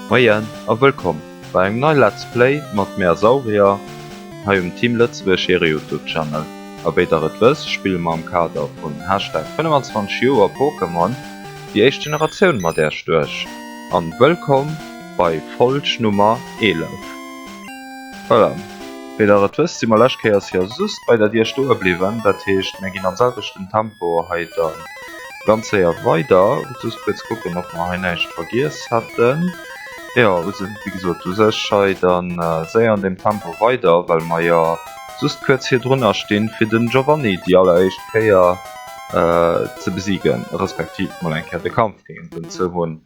Moien a wëllkomm bei engem nei Let's Play mat mär Saurier hei um Team Lëtzebuerg hire Youtube Channel. A wéi der et wësst spille mer am Kader vun Hashtag 25 Joer Pokémon déi éischt Generatioun mat äerch duerch. An wëllkomm bei Folg Nummer 11. Voilà, wéi der et wësst si mer lescht Kéiers jo just bei der Dier stoe bliwwen, dat heescht mär ginn am selwechten Tempo hei dann Ganz séier weider, just kuerz kucken ob mer hei näischt vergiess hätten. Jo, wéi gesot u sech hei dann séier an deem Tempo weider, well mer jo just kuerz virdrunner stinn fir den Giovanni déi alleréischt Kéier ze besiegen, respektiv mol eng Kéier de Kampf géint en ze hunn.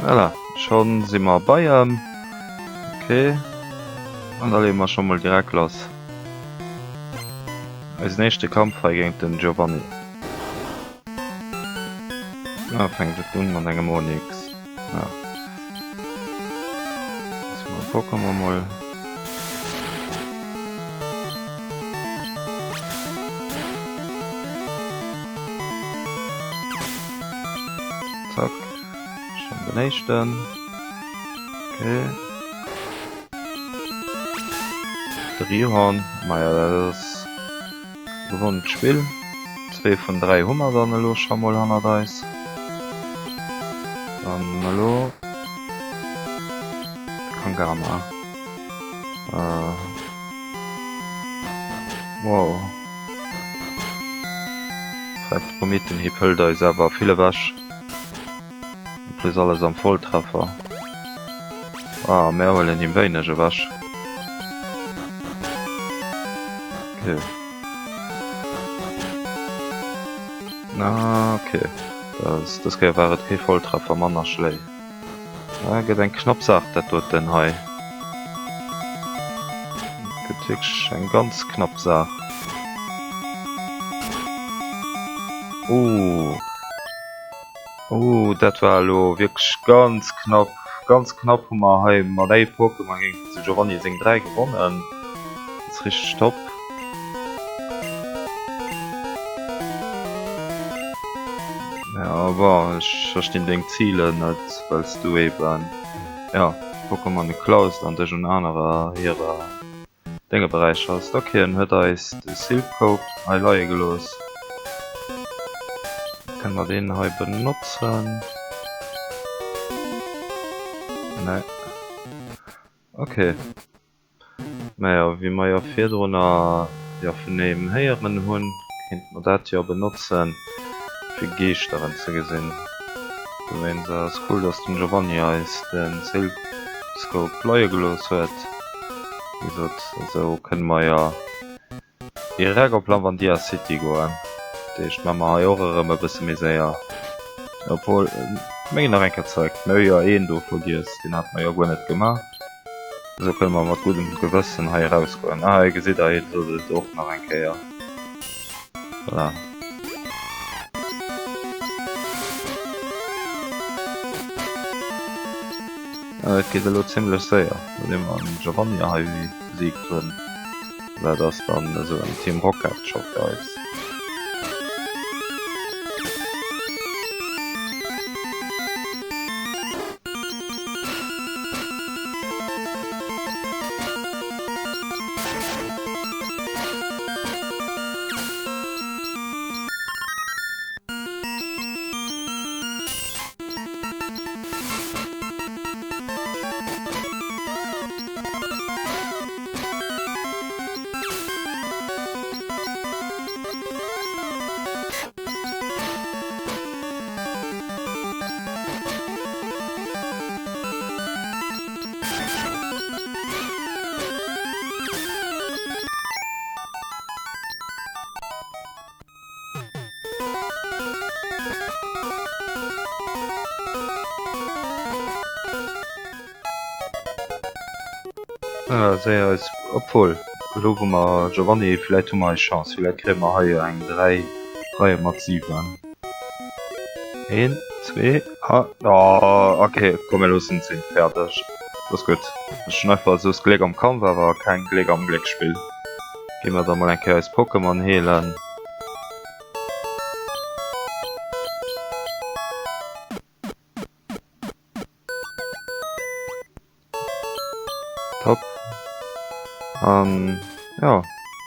Voilà, schon si mer bei em. Okay. An da leeë mer scho mol direkt lass. Eisen éischte Kampf hei géint den Giovanni. Ah, fänkt et un mat engem Onix. Ja. Pokémon mol. Zack. Schon den éischten. Okay. De Rihorn. Maja, dat ass Gewonnt d'Spill. Zwee vun 3 hu mer dann elo scho mol hannert eis. Dann elo Kangama. Äh. Wow. Kometenhieb hëlt eis awer vill ewech. Plus alles am Volltreffer. Ah, mär huelen him wéineg ewech. Okay. Ah, okay. Das, das Kéier war et kee Volltreffer, manner Schléi. Ah, gëtt eng knapp Saach dat doten hei. Gëtt wierklech eng ganz knapp Saach. Oh. Ooh, dat war elo wierklech ganz knapp. Ganz knapp hu mer hei mat engem Pokémon géint de Giovanni seng 3 gewonnen. Dat ass richteg top. Ja, bon, ech verstinn deng Ziler net, well s du eben, ja, Pokémone klaus an dech un anerer hirer. Denge Beräich ass. Ok, en huet eis de Silph-Cope hei leie gelooss. Kënne mer deen hei benotzen? Nee. Ok. Naja, wéi mer jo virdrunner jo vun him héieren hunn, kéinte mer dat jo benotzen, fir Geeschteren ze gesinn. Dowéinst ass cool, dass den Giovanni eis de Silph-Scope leie gelooss huet. Wéi gesot, esou kënne mer jo direkt op Lavandia City goen. Dat heescht, maache mer hei och erëm e bësse méi séier. Obwuel, mir ginn nach eng Kéier zeréck. Mir hu jo een do vergiess, deen hate mer jo guer net gemaach. Esou kënne mer mat guddem Gewëssen hei erausgoen. Ah, hei gesitt der, hie sot et och nach eng Kéier. Voilà. Et geet elo zimlech séier, nodeem mer den Giovanni hei besiegt hunn. Dat ass dann esou en Team Rocket scho fir eis. Séier eis, obwuel, elo wou mer Giovanni, vläit hu mer hei Chance, vläit kréie mer hei jo eng 3 Reie mat 7. Een, zwee, a, oh, ok, komm mir loossen et sinn, fäerdeg, ass gutt. Ech hunn einfach soss Gléck am Kampf, awer keng Gléck am Glécksspill. Gi mer da mol eng Kéier eis Pokémon heelen. Top. An ja,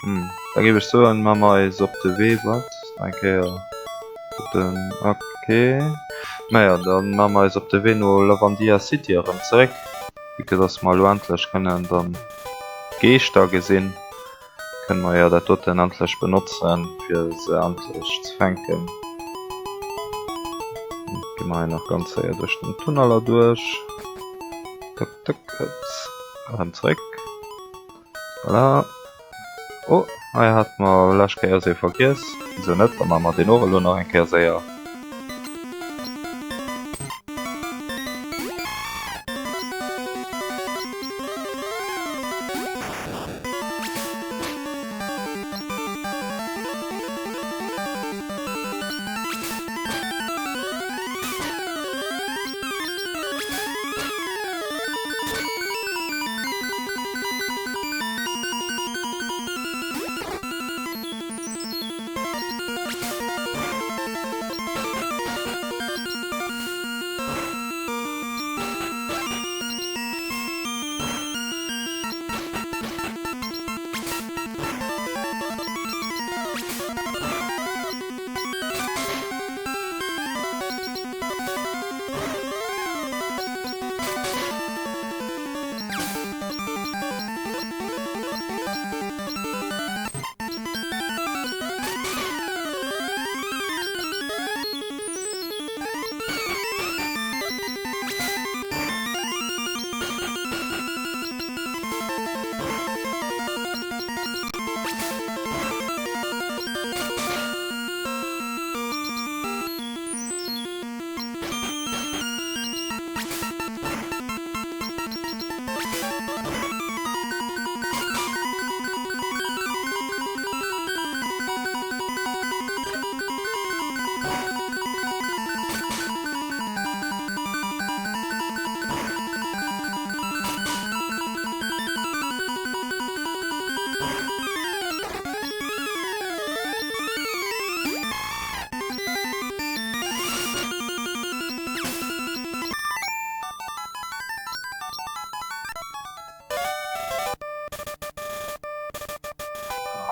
hm, da géif ech soen, ma mer eis op de Wee, wat? Eng Kéier den, okay. Naja, dann ma mer eis op de Wee no Lavandia City erëm zeréck, vue que dass mer elo endlech kënnen dann d'Geeschter gesinn. Kënne mer jo dat doten endlech benotzen, fir se endlech ze fänken. Gi mer hei nach ganz séier duerch den Tunnel erduerch. Tëck, tëck, hups, erëm zeréck. Voilà. Oh, hei hate mer lescht Kéier ee vergiess. Wisou net? Da maache mer deen och elo nach eng Kéier séier.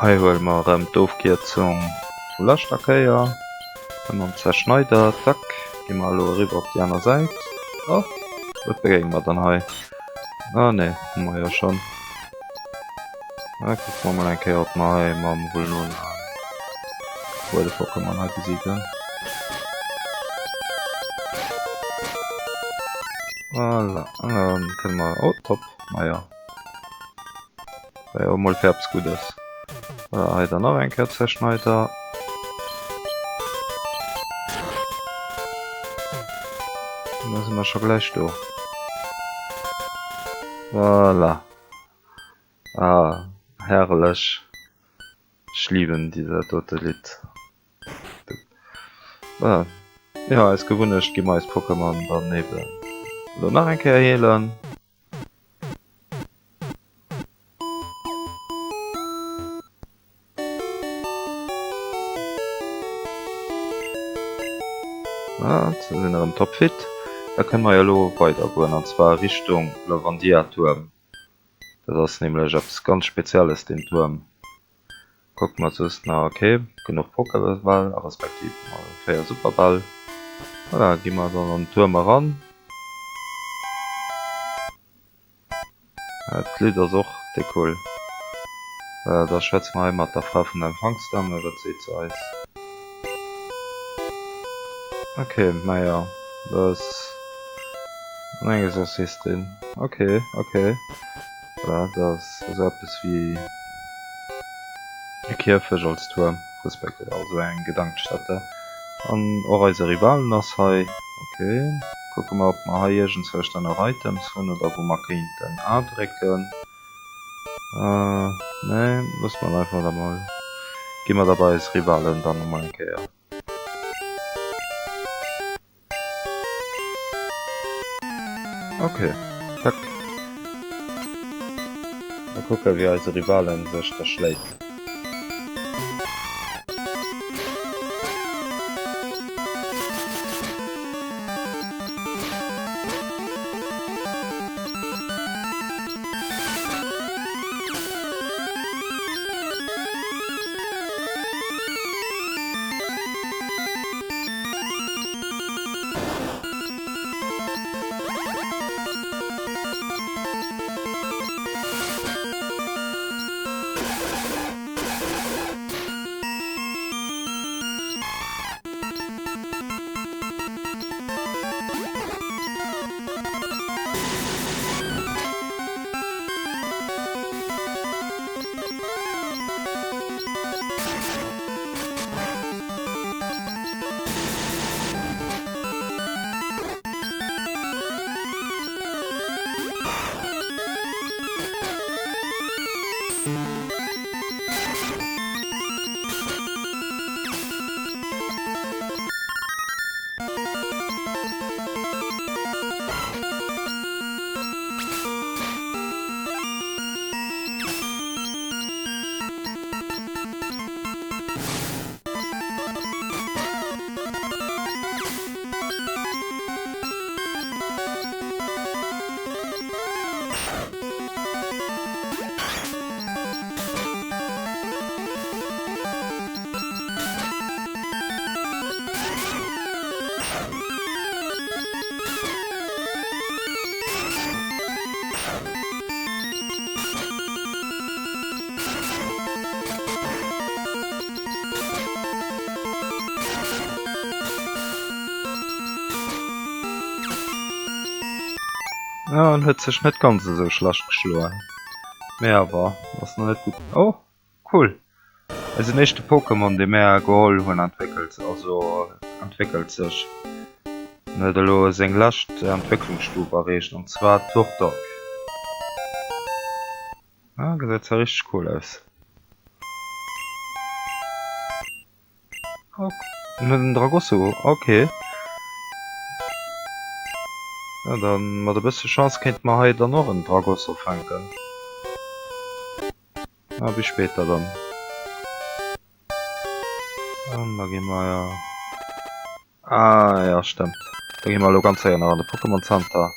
Hei huele mer erëm d'Ofkierzung vu leschter Kéier. Hei mam Zerschneider, zack, gi mer elo eriwwer op déi aner Säit. Oh, wat begéine mer dann hei? Ah nee, hu mer jo schonn. Da kucke mer mol eng Kéier, ob mer hei mam Vulnona e Pokémon hei besiegen. Voilà, an dann kënne mer, oh top, maja. War jo mol fir eppes Guddes. Voilà, hei dann nach eng Kéier Zerschneider. An da si mer scho gläich do. Voilà. Ah, herrlech. Ech liben dat dote Lidd. Voilà. Jo, eis Gewunnecht gi mer eis Pokémon dann eben elo nach eng Kéier heelen. Ah, se sinn erëm topfit. Da kënne mer jo elo weidergoen, an zwar Richtung Lavandia-Tuerm. Dat ass nämlech eppes ganz Spezielles, deen Tuerm. Kucke mer soss nach, ok, genuch Pokéball a respektiv mol 4 Superbäll. Voilà, gi mer dann an den Tuerm eran. D'Lidd ass och déck cool. Da schwätze mer hei mat der Fra vun der Empfangsdame, wat seet se eis? Ok, majo, dat ass eng Exorzistin. Ok, ok. Voilà, dat ass esou eppes wéi e Kierfech als Tuerm, respektiv also eng Gedenkstätte. An och eise Rivalen ass hei. Ok, kucke mer ob mer hei iergendzwousch dann nach Items hunn oder wou mer kéinten A drécken. Nee, loosse mer einfach da mol. Gi mer da bei eis Rivalen dann emol eng Kéier. Ok, zack. Mol kucke wéi eise Rivalen sech da schléit. Ja, en huet sech net ganz esou schlecht geschloen. Mee awer ass nach net gutt. Oh, cool! Eisen éischte Pokémon dee mär geholl hunn entwéckelt also entwéckelt sech. En huet elo seng lescht Entwécklungsstuf erreecht an zwar Turtok. Ah, gesäit zwar richteg cool aus. Oh, en huet en Dragosso, ok. Ja, dann mat e bësse Chance kéinte mer hei dann och en Dragosso fänken. Ah, bis später dann. An da gi mer ja... Ah, ja, stimmt. Da gi mer elo ganz séier nach an de Pokémon Center.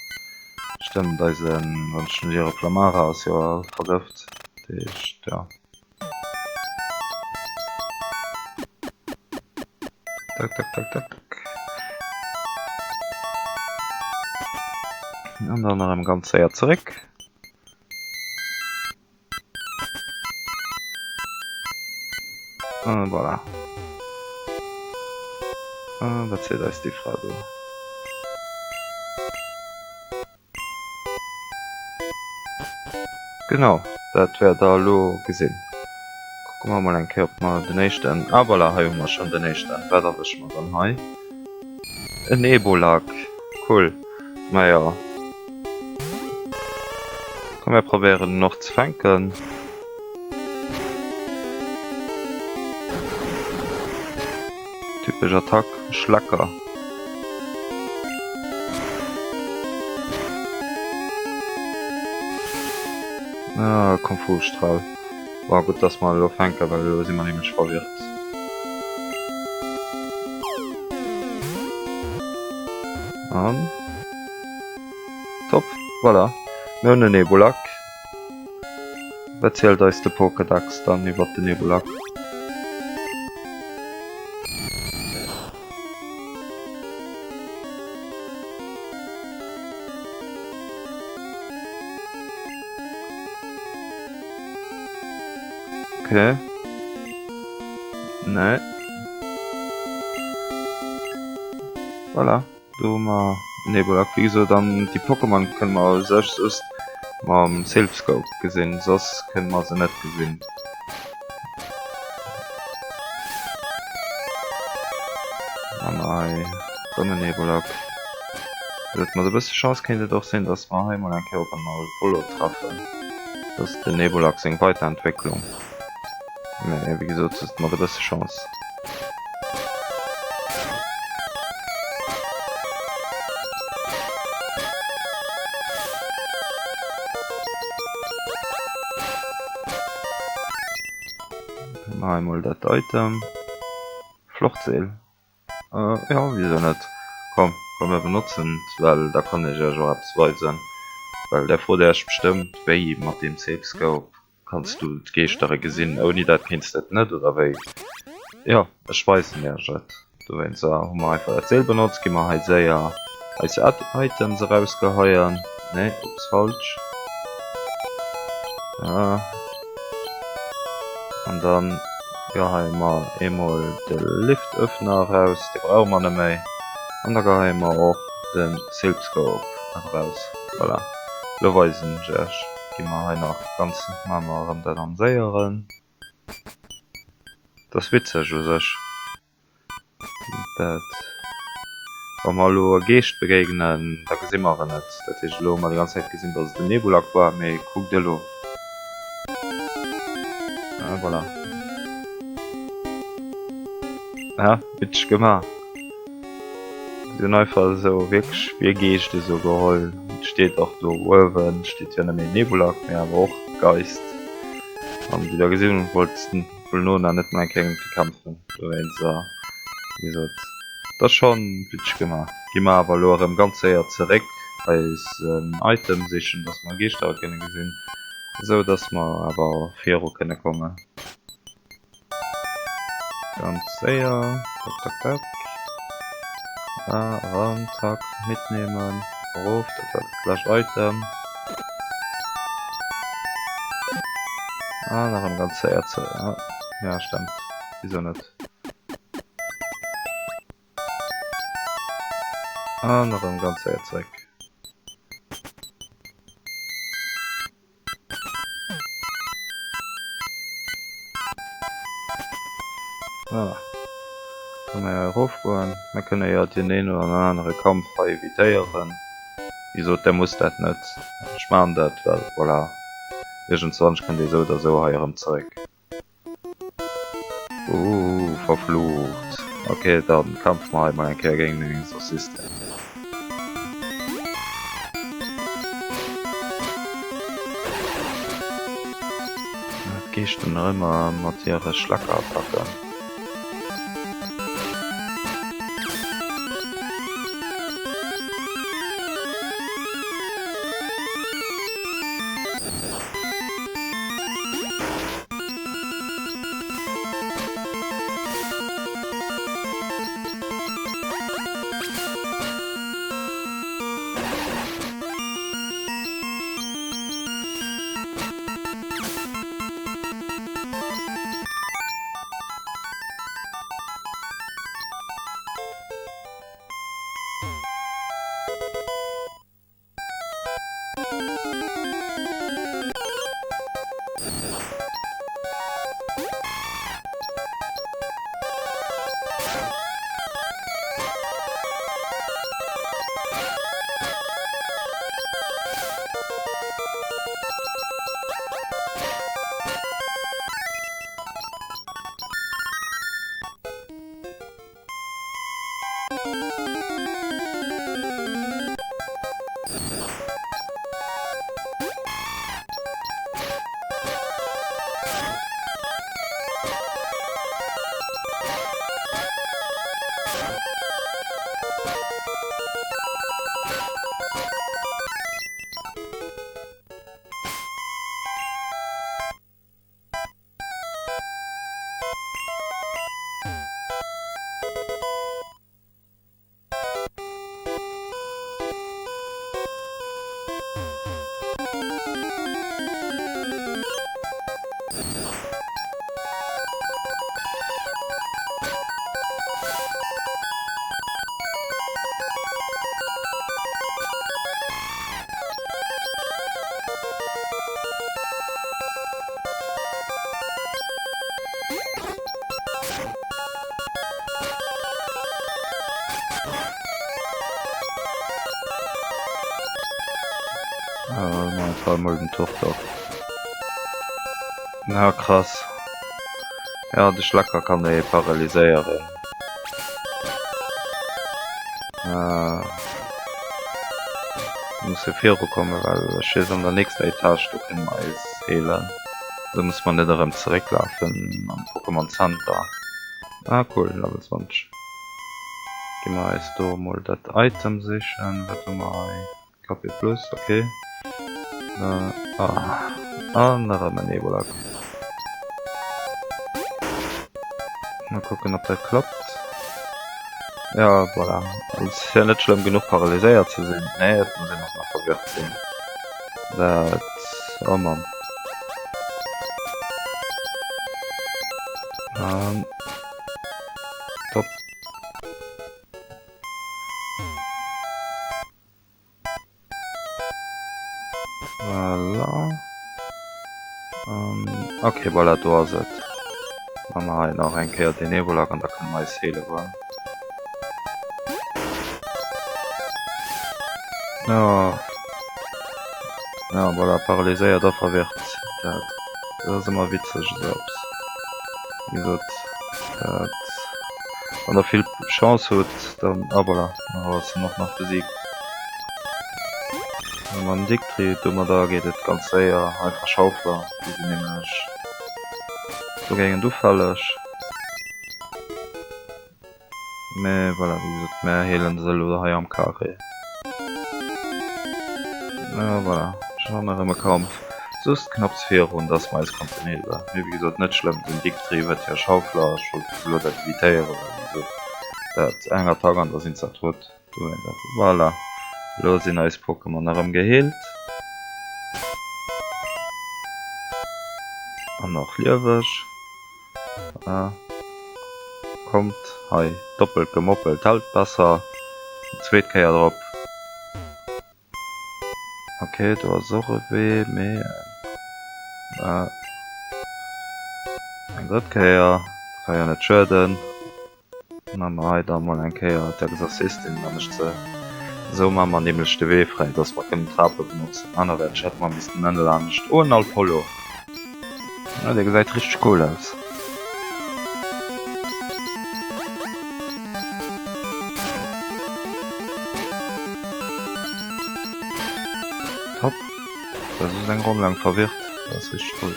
Stimmt, eisen, wann ech net iere, Flamara ass jo vergëft. Dat heescht, ja. Tak, tak, tak, tak. An dann erëm ganz séier zeréck. Ah, voilà. Ah, wat seet eis déi Fra do? Genau, dat wäert der elo gesinn. Kucke mer mol eng Kéier, ob mer den éischten... Ah, voilà, hei hu mer schonn den éischten. Wat erwësche mer dann hei? En Ebolak. Cool. Majo. Komm mir probéieren en och ze fänken. Typesch Attack, Schlecker. Ah, Konfusstrahl. War gutt, dass mer elo fänken, well elo si mer nämlech verwirrt. An Top, voilà. Mir hunn en Nebulak. Wat zielt eis de Pokédex dann iwwer den Nebulak? Okay. Nee. Voilà, do hu mer Nebulak. Wéi gesot, an déi Pokémon kënne mer u sech just mam Silph Scope gesinn, soss kënne mer se net gesinn. An hei rëm en Nebulak. Wéi gesot, mat e bësse Chance kéint et och sinn, dass mer hei mol eng Kéier op en Malpollo treffen. Dat ass den Nebulak seng Weiterentwécklung. Mee wéi gesot, just mat e bësse Chance. Hei mol dat Item. Fluchtseel. Jo, wisou net? Komm, komm mir benotzen et, well da kann ech iech och eppes weisen. Well där frot iech bestëmmt, wéi mat deem Safe-Scope kanns du d'Geeschtere gesinn, ouni dat kéints de et net, oder wéi? Jo, ech weisen iech et. Dowéinst hu mer einfach dat Seel benotzt. Gi mer hei séier eis Items erausgeheien. Nee, ups, falsch. An dann geheie mer eemol de Liftöffner eraus, dee brauche mer net méi. An da geheie mer och de Silpscope eraus. Voilà, elo weisen ech iech. Gi mer hei nach ganz, maache mer erëm dat am Séieren. Dat ass witzeg u sech. Dat, wa mer elo e Geescht begéignen, da gesi mer en net. Dat heescht, elo hu mer déi ganz Zäit gesinn, dass et en Nebulak war, mee kuckt elo. Ah, voilà. Ah, witzeg gemaach. Si hunn einfach esou wierklech wéi e Geescht esou geholl. Et steet och do uewen, steet jo net méi Nebulak, mee awer och Geist. An wéi der gesinn hutt, wollt den. Vulnona net mei géint te kämpfen dowéinst a wéi gesot et ass schon witzeg gemaach. Gi mer awer elo erëm ganz séier zeréck eis Item sichen dass mer Geeschter kënne gesinn esou dass mer awer viru kënne kommen. Ganz séier tak tak tak a eran zack mitnehmen erof dat war dat lescht Item. Ah, nach eng ganz séier ze. Ah, ja, stimmt. Wieso net? Ah, nach eng ganz séier zréck. Voilà. Kann mer jo erofgoen. Mer kënne jo deen een oder den anere Kampf hei evitéieren. Wéi gesot, där muss dat net. Ech maachen dat, well voilà, iergendzwann kënnt ee sou oder sou hei erëm zeréck. Ooh, verflucht. Ok, dann kämpfe mer hei mol eng Kéier géint den Exorzist. D'Geeschten nach ëmmer mat hire Schlackerattacken. Äh, mal vor mal den Tochter. Ja, krass. Ja, de Schlecker kann ee paralyséieren. Äh, muss jo virukommen, well ech weess an der nächster Etage do kënne mer eis heelen. Do muss mer net erëm zerécklafen am Pokémon Center. Ah cool, Level 20. Gi mer eis do mol dat Item sichen. Wat hu mer hei? KP plus, ok. Ah, an erëm en Ebolak. Mal kucken, ob dat klappt. Ja, voilà. Et ass jo net schlëmm genuch paralyséiert ze sinn, nee, et muss een och nach verwirrt sinn. Dat, oh Mann. An, top. Voilà. Um, okay, voilà, do ass et. Machen wir hei nach eng Kéier den Evolak an da kënne mer eis heele goen. Ja. Ja, voilà, paralyséiert a verwirrt. Dat, dat ass ëmmer witzeg, esou eppes. Wéi gesot, dat, wann der vill Chance hutt, dann, ah voilà, da ass en och nach besiegt. Mam Dictri, domadder geet et ganz séier, einfach Schaufler, déi sinn nämlech dogéint ufälleg. Mee voilà, wéi gesot, mär heelen se elo hei am Carré. Ja voilà, schonn erëm e Kampf. Just knapps virun, dass mer eis konnten heelen. Mee wéi gesot, net schlëmm, den Dictri huet jo Schaufler, ech wollt elo dat evitéieren, well wéi gesot, dat eng Attack an da sinn se tot. Voilà, elo sinn eis Pokémon erëm geheelt. An och lieweg. Voilà. Kommt hei, doppelt gemoppelt hält besser. Eng zweet Kéier drop. Ok, do ass och e Wee, mee eng drëtt Kéier ka jo net schueden. Maa mer hei da mol eng Kéier d'Exorzistin, da mécht se esou maa mer nämlech de Wee fräi, dass mer kënnen d'Trape benotzen. Anerwäerts hätte mer missten ënne laanscht. Oh, en Alpollo! Ah, dee gesäit richteg cool aus. Top! Dat ass eng Ronn laang verwirrt. Dat ass richteg cool.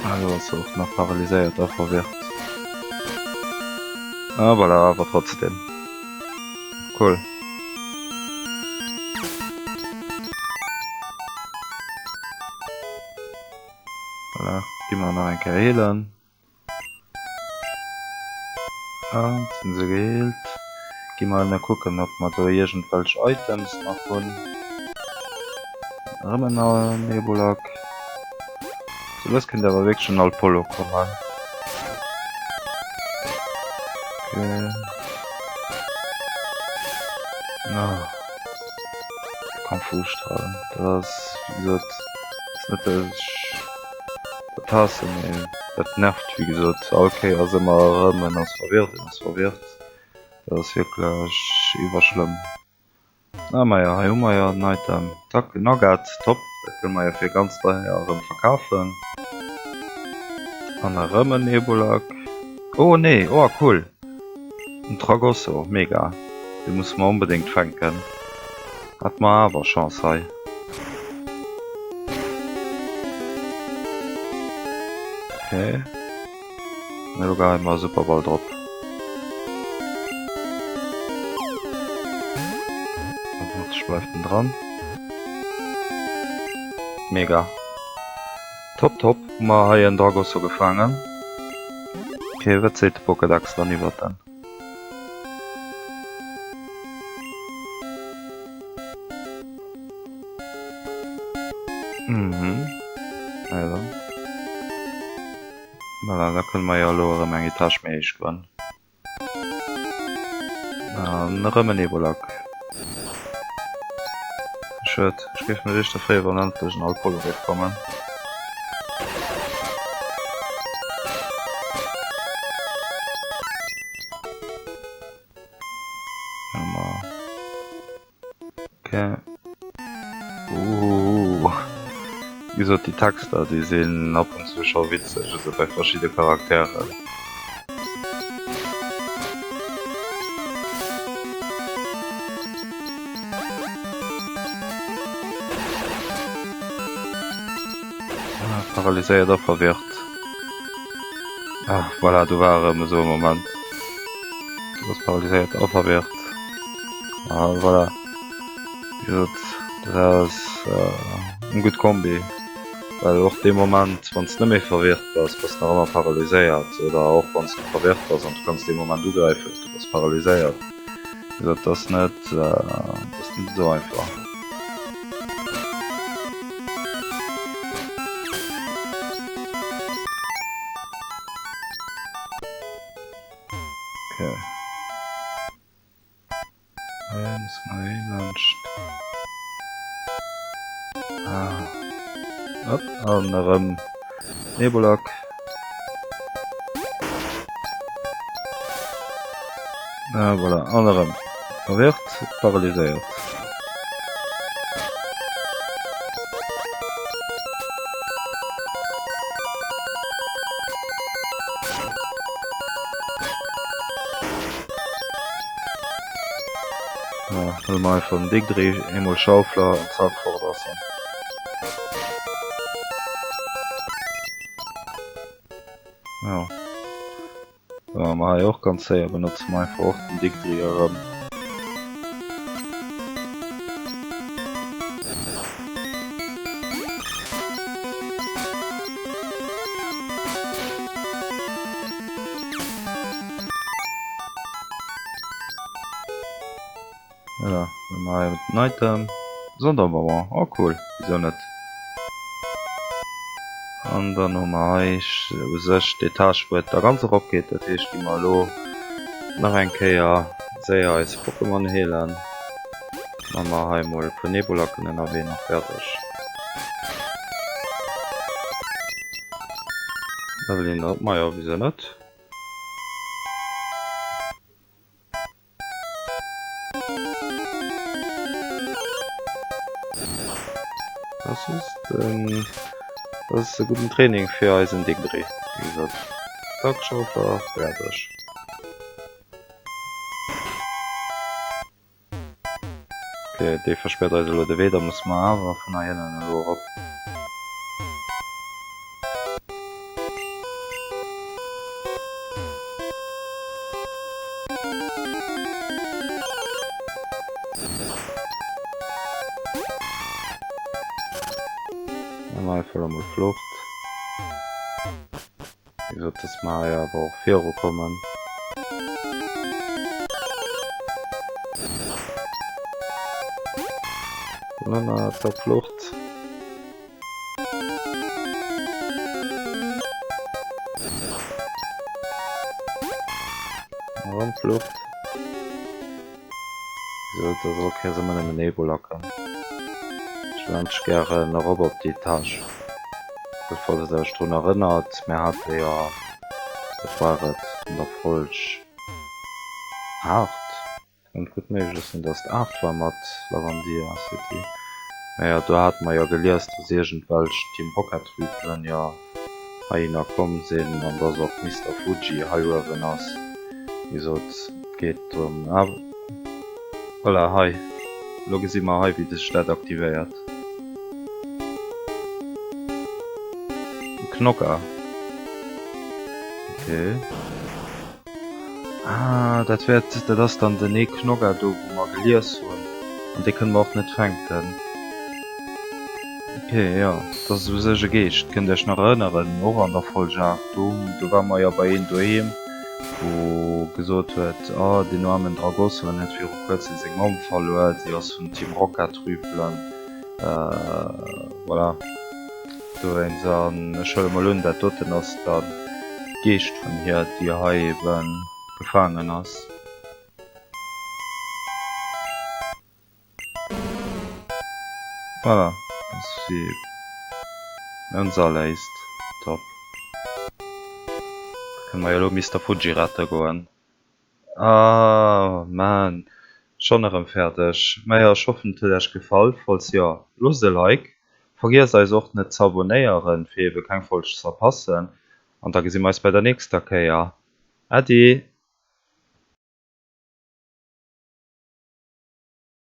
Ah, do ass se och nach paralyséiert a verwirrt. Ah, voilà, awer trotzdem. Cool. Voilà, gi mer nach eng Kéier heelen. Ah, sinn se geheelt. Gi mer ënne kucken, ob mer do iergendwelch Items nach hunn. Erëm en Nebulak. Sou lues kéint awer wierklech en Alpollo kommen. Okay. Ah. Kampfustrahlen. Dat ass, wéi gesot, ass net dat ech dat haassen, mee dat nervt, wéi gesot. All Kéiers ëmmer erëm, en ass verwirrt, en ass verwirrt. Dat ass wierklech iwwerschlëmm. Ah majo, hei hu mer jo den Item. Zack, en Nugget, top. Dat kënne mer jo fir ganz deier erëm verkafen. An erëm en Nebulak. Oh nee, oh cool! En Tragosso, mega. Dee musse mer onbedéngt fänken. Hat mer awer Chance hei. Okay. Elo geheie mer e Superball drop. Hoffentlech bleift en dran. Mega. Top top, hu mer hei en Dragosso gefaangen. Ok, wat seet de Pokédex dann iwwert en? Mhm. Also. Voilà, da kënne mer jo elo erëm eng Etage méi héich goen. An erëm en Ebolak. Schued, ech géif mech éischter freeën, wann endlech en Alpollo géif kommen. Okay. Uhuhu. Wéi gesot, déi Texter, déi sinn ab und zu scho witzeg, esou bei verschidde Charakteren. Ah, paralyséiert a verwirrt. Ah, voilà, do war erëm esou e Moment. Du bass paralyséiert a verwirrt. Ah, voilà. Wéi gesot, dat ass eng gutt Kombi, well och dee Moment, wann s de net méi verwirrt bass, bass de nach ëmmer paralyséiert. Oder och wann s de verwirrt bass an du kanns dee Moment ugräifen, du bass paralyséiert. Wéi gesot, dat ass net, dat ass net esou einfach. Okay. Hei muss mer hei laanscht. Ah. Hopp, an erëm Nebulak. Ah, voilà, an erëm. Verwirrt, paralyséiert. Ah, huele mer einfach den Digdri, eemol Schaufler an zack, fort ass en. Ja. Wa mer hei och ganz séier benotze mer einfach och den Digdri erëm. Voilà, dann hei den Item. Sonderbonbon, oh cool, wisou net. An dann hu mer hei u sech d'Etage wou et da ganz erop geet. Dat heescht gi mer elo nach eng Kéier séier eis Pokémon heelen. Maa mer hei mol e puer Nebulacken ënnerwee nach fäerdeg. Level 100, majo wisou net. Das ist en, das ist e gudden Training fir eisen Dingdri, wéi gesot. Taktschalter, fäerdeg. Okay, dee verspäert eis elo de Wee, da musse mer awer vun hei ënnen elo erop. Dann einfach elo mol Flucht. Wéi gesot, dass mer hei awer och virukommen. Dann zack Flucht. Erëm Flucht. Sou, dass all Kéiers ëmmer nëmmen ee Bolacken. Ech wëll eigentlech gären erop op déi Etage. Falls der iech drun erënnert, mir hate jo, wat war et, an der Folg 8, Kënnt gutt méiglech sinn, dass et 8 war mat Lavandia City. Mä jo, do hate mer jo gelies, dass iergendwelch Team Rocket Rüpelen jo heihinner komm sinn an dass och Mister Fuji hei uewen ass. Wéi gesot, et geet drëm. Ah, voilà, hei, elo gesi mer hei, wéi sech dat aktivéiert. Knocka. Okay. Ah, dat wäert, dat ass dann den ee Knogga do, wou mer gelies hunn. An dee kënne mer och net fänken. Ok, jo, dat ass u sech e Geescht. Kënnt Iech nach erënneren, och an der Folg 8, do, do ware mer jo bei een doheem, wou gesot huet, oh, deen aarmen Dragosso, en huet viru kuerzem seng Mamm verluer, si ass vun Team Rocket Rüpelen, voilà. Dowéinst, an ech huele mol un, dat doten ass dann d'Geescht vun hir, déi hei ebe gefaangen ass. Voilà, ass si ganz erléist. Top. Da kënne mer jo elo Mister Fuji rette goen. Ah man. Schonn erëm fäerdeg. Majo ech hoffen et huet Äech gefall, falls jo loosst e Like, vergiesst eis och net z'abonnéieren fir eben keng Folg ze verpassen an da gesi mer eis bei der nächster Kéier. Äddi!